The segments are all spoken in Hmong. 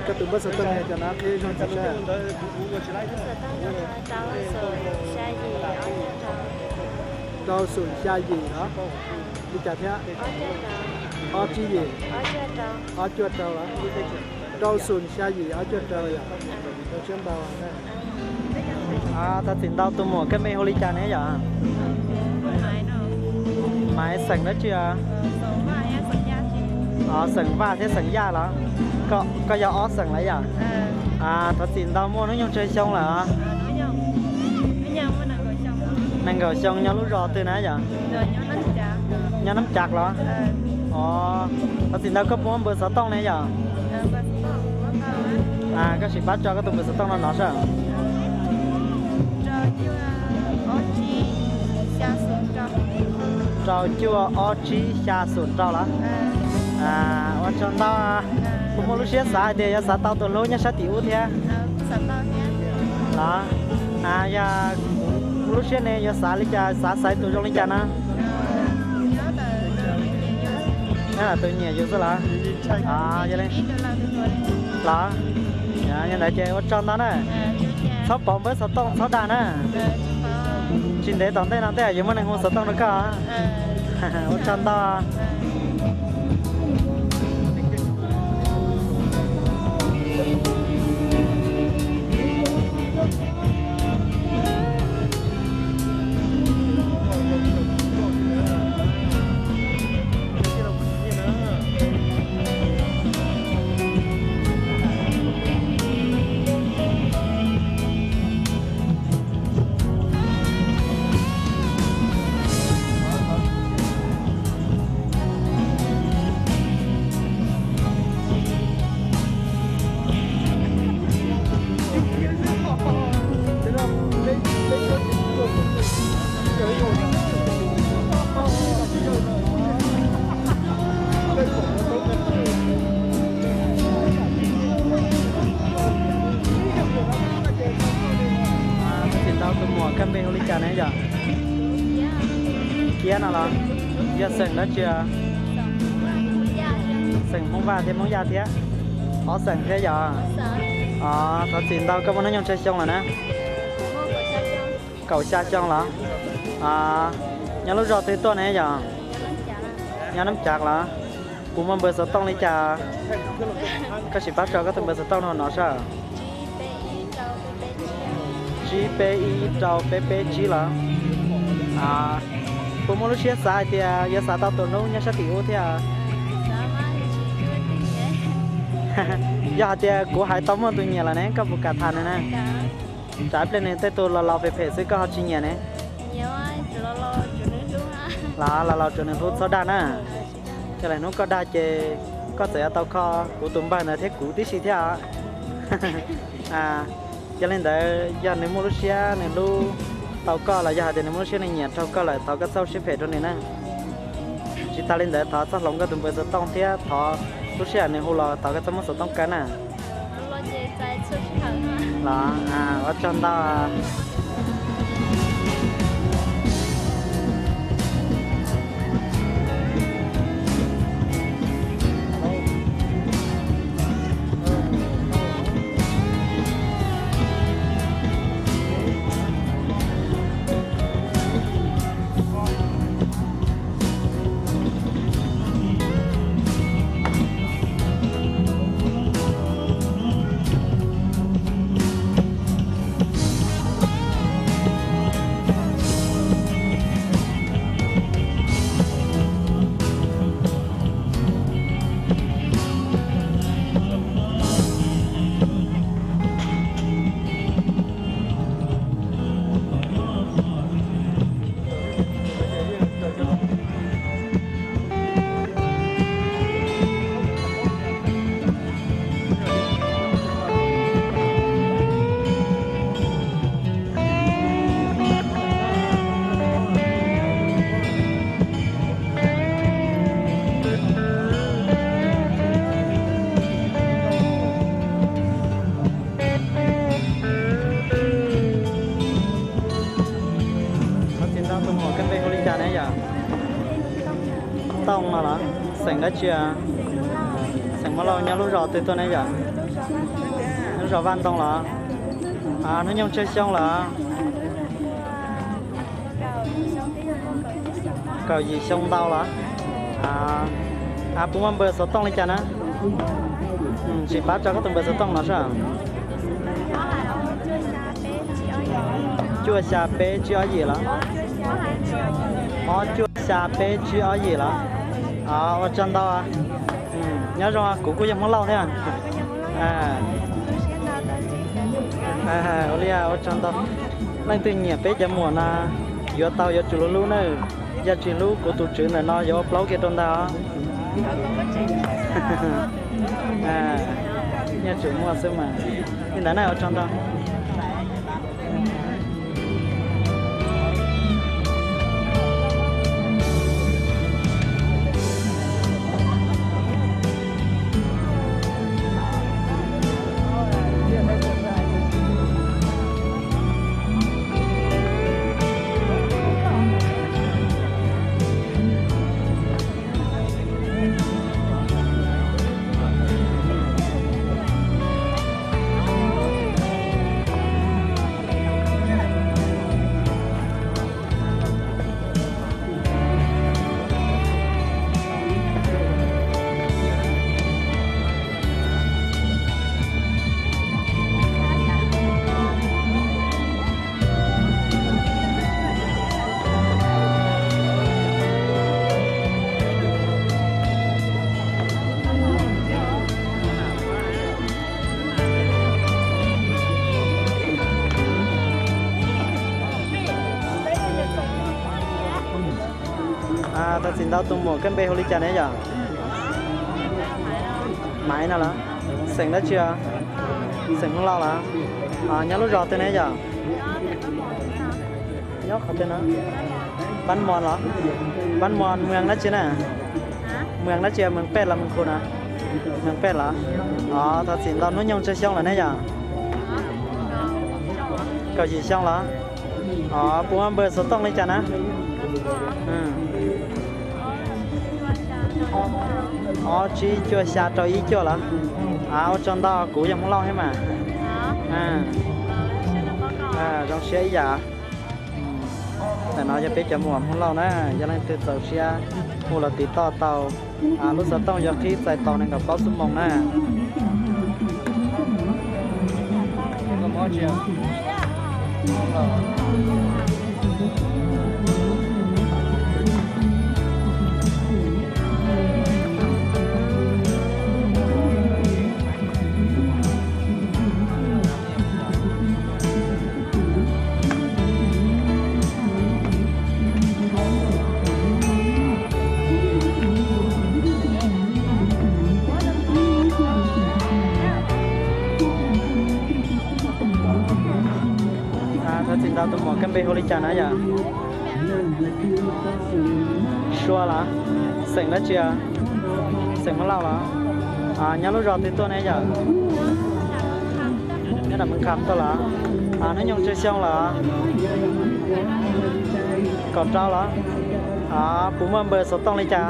Koj tus npawb xov tooj cov no qhib zoo tsis saib. Rau xoom xya yim los? Li cas thiab? Ob tsib yim, ob cuaj rau los? Rau xoom xya yim ob cuaj rau yom. Thov txim ntau tus muam, koj npe hu li cas ne yom? Maiv, xeem dab tsi? Xeem Vaj thiab xeem Yaj los? Koj yog ob xeem lawm yom? Thov txim ntau, muaj hnub nyoog tsawg xyoo lawm? Nees nkaum xyoo. Nyob lub zos twg na yom? Nyob Nab Cav los? Os, thov txim ntau, koj puas muaj npawb xov tooj ne yom? Koj sim pab tso koj tus npawb xov tooj no no saib. Rau cuaj ob tsib xya xoom rau los? Ua tsaug ntau. Kuv muaj lub siab xav hais tias yuav xav tau tus hlub nyob sab tim ub thiab los? Yog lub siab ne yuav xav li cas, xav xaiv tus zoo li cas no? Nyob tus nyiam yus xwb los? Los, yog ntawd ces ua tsaug ntau na. Txhob pauv npawb xov tooj txhob dag na. Tsis ntev tom ntej no tej zaum yuav muaj neeg hu xov tooj rau koj. Ua tsaug ntau. Thov txim ntau tus muam, koj npe hu li cas ne yom? Kiab no los? Yog xeem dab tsi? Xeem Hmoob Vaj thiab Hmoob Yaj thiab? Ob xeem thiab yom? Os, thov txim ntau, koj muaj hnub nyoog tsawg xyoo lawm na? Kaum xya xyoo los? Nyob lub zos twg tuaj ne yom? Nyob Nab Cav los? Puas muaj npawb xov tooj li cas? Koj sim pab tso koj tus npawb xov tooj no no saib. Tsib peb ib rau peb peb tsib los? Puas muaj lub siab xav hais tias yuav xav tau tus hlub nyob sab tim ub thiab? Yog hais tias kuv hais tau muaj tus nyiam lawm ne, koj puas kam tham nws na? Tsam ib pliag nws tej tug laus laus phem phem xwb koj ho tsis nyiam ne. Los laus laus tsuav nws hlub txhob dag na. Yog lwm hnub koj dag ces koj txawm yuav tau kho kuv tus npawg ntawd thiab kuv tib si thiab. Yog li ntawd yog nws muaj lub siab nws hlub tau koj los yog hais tias nws muaj lub siab nws nyiam raug koj lawm thov koj txhob siab phem rau nws na. Tsis tas li ntawd thov txhob hloov koj tus npawb xov tooj thiab thov lub sij hawm nws hu los thov koj txhob muab xov tooj kaw na. Los, ua tsaug ntau. Thov txim ntau tus muam, koj npe hu li cas ne yom? Tooj no los? Xeem dab tsi? Xeem Hmoob Lauj. Nyob lub zos twg tuaj ne yom? Lub zos Vaj Ntoo los? Hnub nyoog tsawg xyoo lawm? Kaum yim xyoo ntau los? Puas muaj npawb xov tooj li cas na? Tsis pab tso koj tus npawb xov tooj no seb. Cuaj xya peb tsib ob yim los? Ob cuaj xya peb tsib ob yim los? Ua tsaug ntau. Nyob zoo, kuv kuj yog Hmoob Lauj thiab. Ua li, ua tsaug ntau. Leej twg nyiam peb cov muam no yuav tau yuav tsum hlub hlub nawb. Yog tsis hlub kuv tus tswv ntawm no yuav ua plaub kiag rau ntag os. Yeej tsum muaj xwb mas. Li ntawd na, ua tsaug ntau. Thov txim ntau tus muam, koj npe hu li cas ne yom? Maiv no los? Xeem dab tsi? Xeem Hmoob Lauj los? Nyob lub zos twg ne yom? Nyob qhov twg no? Pab Mos los? Pab Mos, mws dab tsi na? Mws dab tsi, mws pej los mws khu no? Mws pej los? Thov txim ntau, hnub nyoog tsawg xyoo lawm ne yom? Kaum yim xyoo los? Puas muaj npawb xov tooj li cas na? Ob tsib cuaj xya rau ib cuaj los? Ua tsaug ntau, kuv yog Hmoob Lauj thiab mas. Zoo siab ib yam. Ntawm no yog peb cov muam Hmoob Lauj na, yog leej twg txaus siab hu los tiv toj tau. Lub xov tooj yuav qhib txais tos nees nkaum plaub xuab moos na. Thov txim ntau tus muam, koj npe hu li cas na yom? Sua los? Xeem dab tsi? Xeem Hmoob Lauj los? Nyob lub zos twg tuaj ne yom? Nyob Nam Mws Kham tuaj los? Hnub nyoog tsawg xyoo lawm? Kaum rau los? Puas muaj npawb xov tooj li cas?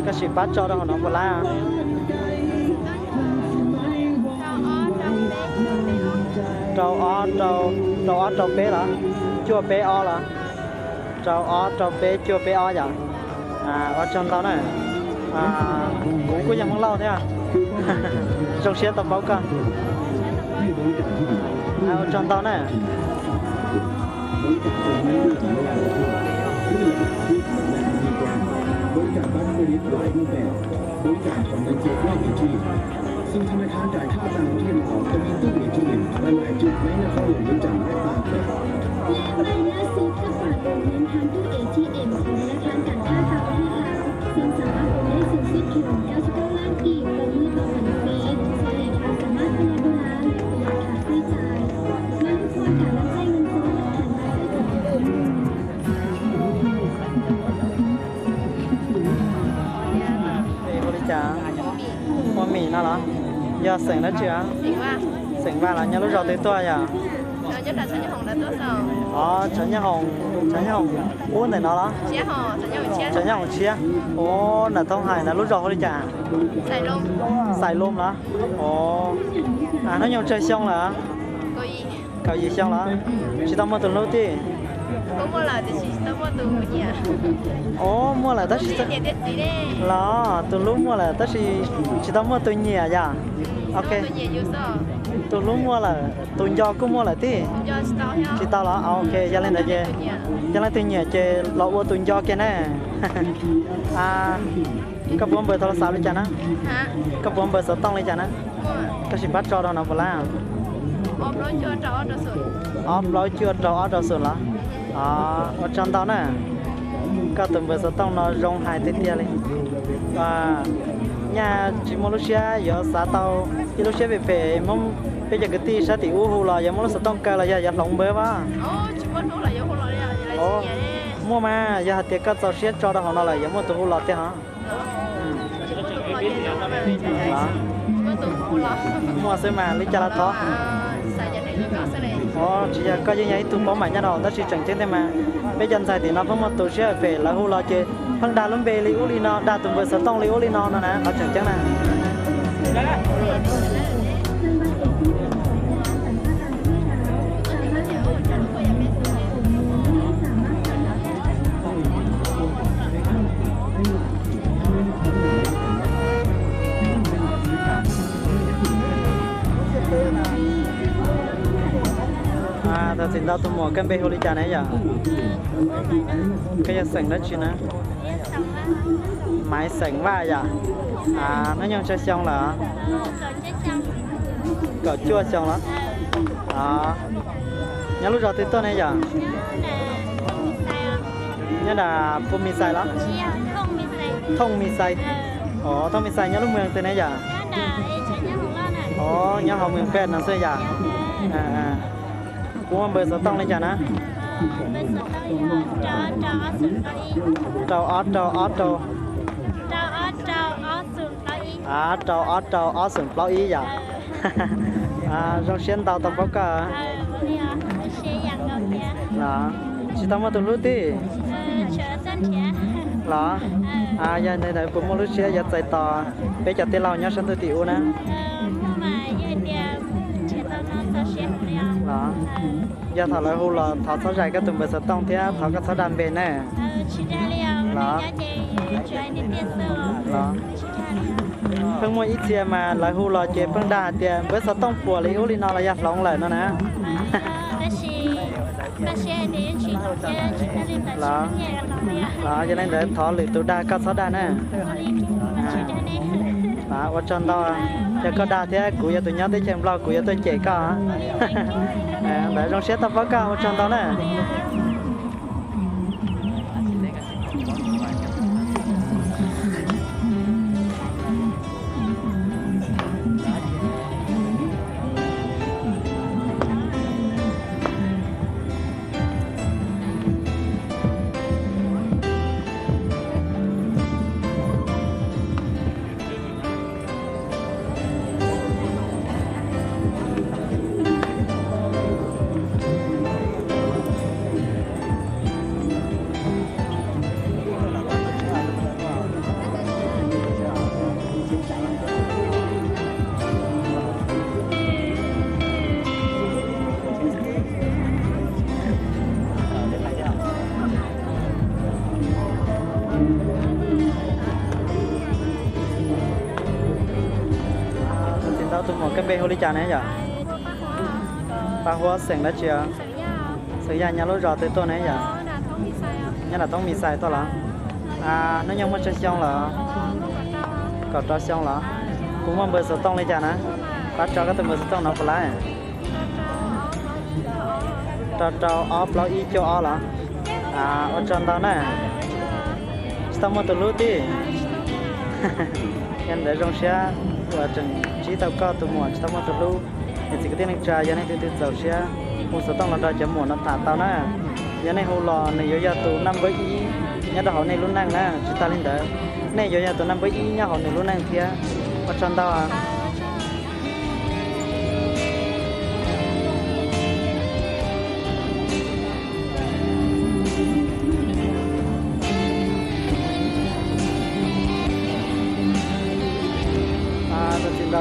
Koj sim pab tso rau hauv no puas laib? Rau ob, rau ob rau peb los? Cuaj peb ob los? Rau ob rau peb cuaj peb ob yom? Ua tsaug ntau na. Kuv kuj yog Hmoob Lauj thiab. Zoo siab tau paub koj. Ua tsaug ntau na. Lim bay nab xu khab pham kum hnyeeb khab tub A T M khoom thab nab khab tag khab tau hab lawm, xin sàng lọc ổn định sự xuất chủng cao su kab lab kim và mưa to miễn phí. Sau đây bạn sẽ mắc các lô hàng, lọc khám sai trái. Mã khoản cảo nạp sai ngân số, hàng hóa sai trái. Hu li cas? Muaj Mim no los? Yog xeem dab tsi? Xeem Vaj los? Nyob lub zos twg tuaj yom? Os, Tshav Nyob Hoom, Tshav Nyob Hoom ub ntawm no los? Tshav Nyob Hoom Tshiab. Os, nram Thoob Hais na, lub zos hu li cas? Xais Loo los? Os, hnub nyoog tsawg xyoo lawm? Kaum yim xyoo los? Tsis tau muaj tus hlub tib? Os, muaj lawm tab sis, los tus hlub muaj lawm tab sis tsis tau muaj tus nyiam yom? Ok, tus hlub muaj lawm, tus nco kuj muaj lawm tib? Tsis tau los? Ok, yog li ntawd ces yog leej twg nyiam ces los ua tus nco kiag ne. Koj puas npawb tau los xav li cas na? Koj puas npawb xov tooj li cas na? Koj sim pab tso rau no puas lab? Ob plaub cuaj rau ob rau xum los? Ua tsaug ntau na. Koj tus npawb xov tooj no zoo hais tiag tiag li. Nyaj tsis muaj lub siab yuav xav tau ib lub siab phem phem, peb cov kwv tij sab tim ub hu los yuav muab lub xov tooj kaw los yog yuav hloov npawb as? Muaj mas, yog hais tias koj txaus siab tso rau hauv no lawm yuav muaj tus hu los tiag os. Muaj xwb mas, li cas los thov. Os, tsis yog, koj yeej yog ib tug paub mam nyob rau hauv tab sis tseem ceeb tiag mas, peb cov ntxhais tim no pheej muaj tus siab phem, lawv hu los ces pheej dag lub npe li ub li no, dag tus npawb xov tooj li ub li no no na, qhov tseem ceeb na. Thov txim ntau tus muam, koj npe hu li cas ne yom? Koj yog xeem dab tsi na? Maiv xeem Vaj yom? Hnub nyoog tsawg xyoo lawm? Kaum cuaj xyoo los? Nyob lub zos twg tuaj ne yom? Nyob nram Phu Mis Xais los? Thooj Mis Xais. Os, Thooj Mis Xais nyob lub moos twg ne yom? Os, nyob hauv moos pem no xwb yom? Kuv muaj npawb xov tooj li cas na? Rau ob rau ob rau, rau ob rau ob xoom plaub ib yom? Zoo siab ntau tau paub koj. Tsis tau muaj tus hlub tib? Los, yog li ntawd puas muaj lub siab yuav txais tos peb cov tij laug nyob sab ntuj tim ub na? Los, yog thaum lawv hu los thov txhob zais koj tus npawb xov tooj thiab thov koj txhob dag npe na. Los, pheej muaj ib txhia mas lawv hu los ces pheej dag hais tias npawb xov tooj puas li ub li no los yog hloov lawm no na. Los, yog li ntawd thov lwm tus dag koj txhob dag na. Ua tsaug ntau, yog koj dag thiab kuv yog tus nyob teb chaws Nplog kuv yuav tuaj cem koj. Ntawd zoo siab tau paub koj, ua tsaug ntau na. Txim ntau tus muam, koj npe hu li cas ne yom? Paj Huab, xeem dab tsi? Xeem Yaj. Nyob lub zos twg tuaj ne yom? Nyob nram Thoob Mis Xais tuaj los? Hnub nyoog muaj tsawg xyoo lawm? Kaum rau xyoo los? Puas muaj npawb xov tooj li cas na? Pab tso koj tus npawb xov tooj no puas lab? Rau rau ob plaub ib cuaj ob los? Ua tsaug ntau na. Tsis tau muaj tus hlub tib? Yog ntawd zoo siab uas tseem ntsib tau koj tus muam tsis tau muaj tus hlub. Niam txiv kwv tij neej tsa, yog nej leej twg txaus siab hu xov tooj los nrog cov muam no tham tau na. Yog nej hu los nws yuav yog tus naj npawb ib nyob rau hauv nej lub neej na. Tsis tas li ntawd, nej yuav yog tus naj npawb ib nyob hauv nws lub neej thiab. Ua tsaug ntau.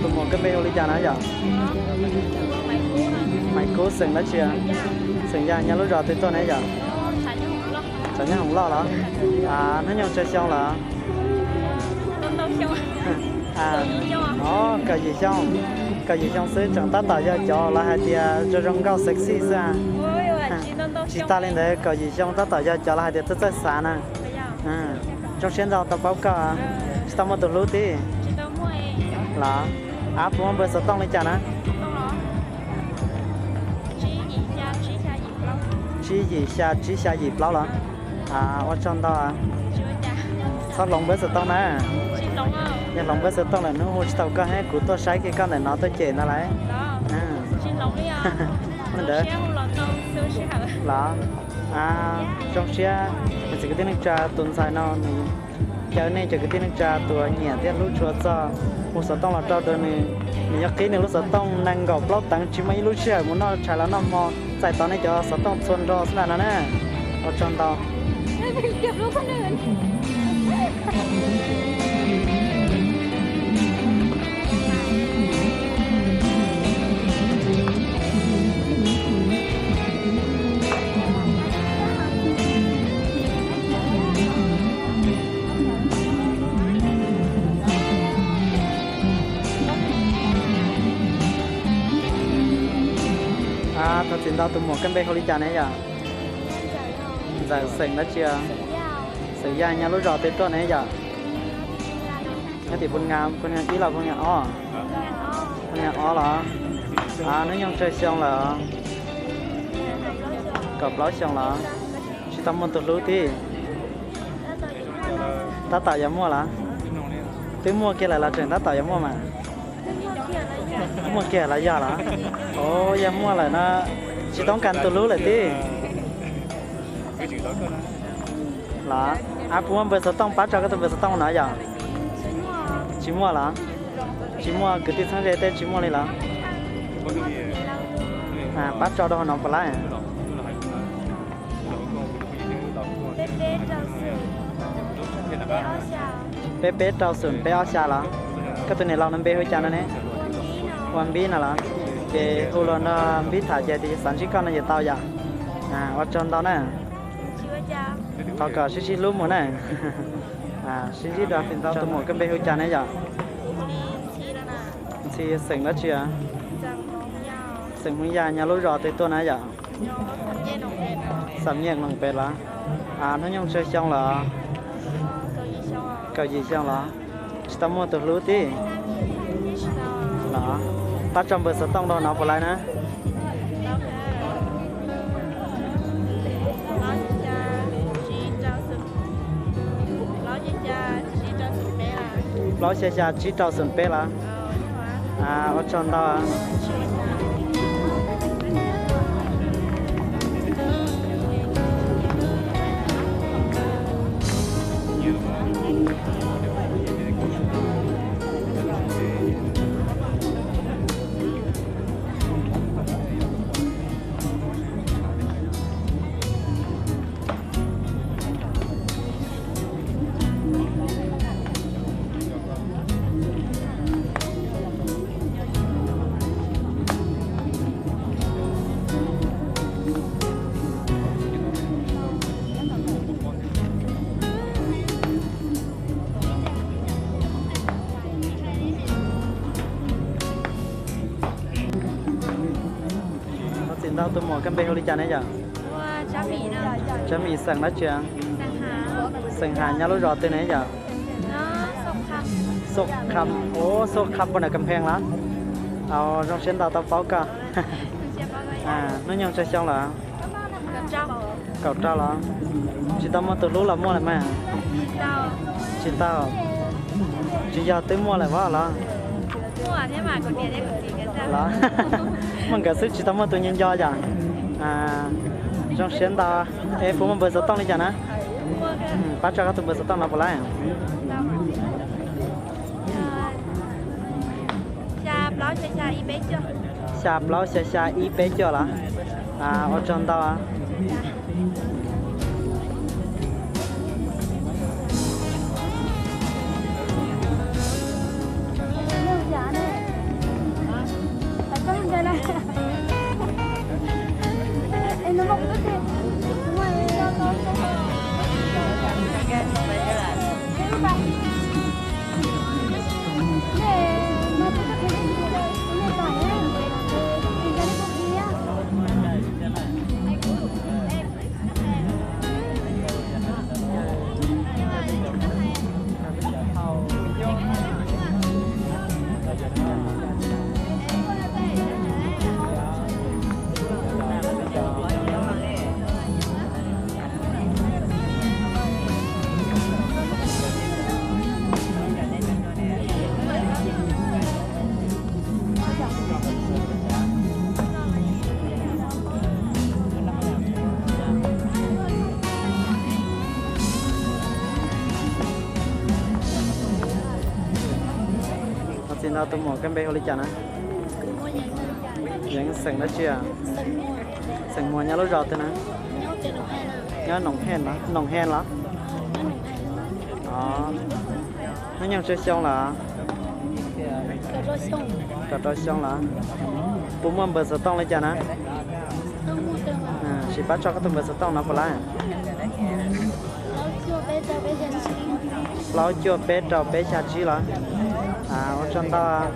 Tus muam koj npe hu li cas na yom? Maiv Kub, xeem dab tsi? Xeem Yaj, nyob lub zos twg tuaj ne yom? Tshav Nyob Hoom Loj los? Hnub nyoog tsawg xyoo lawm? Kaum yim xyoo, kaum yim xyoo xwb tseem tab tom yog cov lawv hais tias zoo zoo nkauj sexy xwb. Tsis tas li ntawd kaum yim xyoo tab tom yog cov lawv hais tias txawj txawj xav na. Zoo siab ntau tau paub koj. Tsis tau muaj tus hlub tib los? Av, puas muaj npawb xov tooj li cas na? Tsib yim xya tsib xya yim plaub los? Ua tsaug ntau. Txhob hloov npawb xov tooj na. Yog hloov npawb xov tooj lawm hnub hu tsis tau koj thiab kuv tuaj saib kiag koj ntawm no tuaj cem ntag lauj. Ntawd los zoo siab, txiv kwv tij neej tsa tus ntxhais no nws caw nej cov kwv tij neej tsa tus nyiam thiab hlub tshua txog hu xov tooj los rau rau nws. Nws yuav qhib nws lub xov tooj nees nkaum plaub teev tsis muaj ib lub sij hawm mus noj tshais los noj hmo, txais tau nej cov xov tooj txhua nrho xwb ntag no na. Ua tsaug ntau. Thov txim ntau, tus muam koj npe hu li cas ne yom? Ntxawm, xeem dab tsi? Xeem Yaj, nyob lub zos twg tuaj ne yom? Nyob tim Phu Nga, Phu Nga ib los Phu Nga ob? Phu Nga ob los? Hnub nyoog tsawg xyoo lawm? Kaum plaub xyoo los? Tsis tau muaj tus hlub tib? Tab tom yuav muaj los? Twb muaj kiag lawm los tseem tab tom yuav muaj mas? Muaj kiag los yog los? Yog muaj lawm no tsis toob kas tus hlub lawm tib? Los, puas muaj npawb xov tooj, pab tso koj tus npawb xov tooj no yom? Tsis muaj los? Tsis muaj, kwv tij txheeb ze tej tsis muaj li los? Pab tso rau hauv no puas laib? Peb peb rau xoom peb ob xya los? Koj tus niam laus no npe hu cas no ne? Ua Npib no los? Ces hu los nrog Npib tham ces tias xav ntsib koj no ces tau yom? Ua tsaug ntau na. Thov kom sib sib hlub mus na. Sib ntsib dua. Tus muam koj npe hu cas ne yom? Ntxhi, xeem dab tsi? Xeem Hmoob Yaj, nyob lub zos twg tuaj na yom? Xam Nyiaj Noom Pem los? Hnub nyoog tsawg xyoo lawm? Kaum yim xyoo los? Tsis tau muaj tus hlub tib? Los, pab tso npawb xov tooj rau no puas laib na? Plaub xya xya tsib rau xoom peb los? Ua tsaug ntau. Thov txim ntau, tus muam koj npe hu li cas ne yom? Tsab Mim, xeem dab tsi? Xeem Ham, nyob lub zos twg ne yom? Xub Kham, Xub Kham puag nram Kam Pheej los? Zoo siab ntau tau paub koj. Hnub nyoog tsawg xyoo lawm? Kaum rau los? Tsis tau muaj tus hlub los muaj lawm mas? Tsis tau. Tsis yog twb muaj lawm os los? Los, muaj nkawd xwb tsis tau muaj tus nco nco yom? Zoo siab ntau. Es puas muaj npawb xov tooj li cas na? Pab tso koj tus npawb xov tooj no puas laib? Xya plaub xya xya ib peb cuaj los? Ua tsaug ntau. No tus muam koj npe hu li cas na? Yeev, xeem dab tsi? Xeem Muas. Nyob lub zos twg na? Nyob Noom Hej los? Hnub nyoog tsawg xyoo lawm? Kaum rau xyoo lawm. Puas muaj npawb xov tooj li cas na? Sim pab tso koj tus npawb xov tooj no puas lab? Plaub cuaj peb rau peb xya tsib los? Ua tsaug ntau.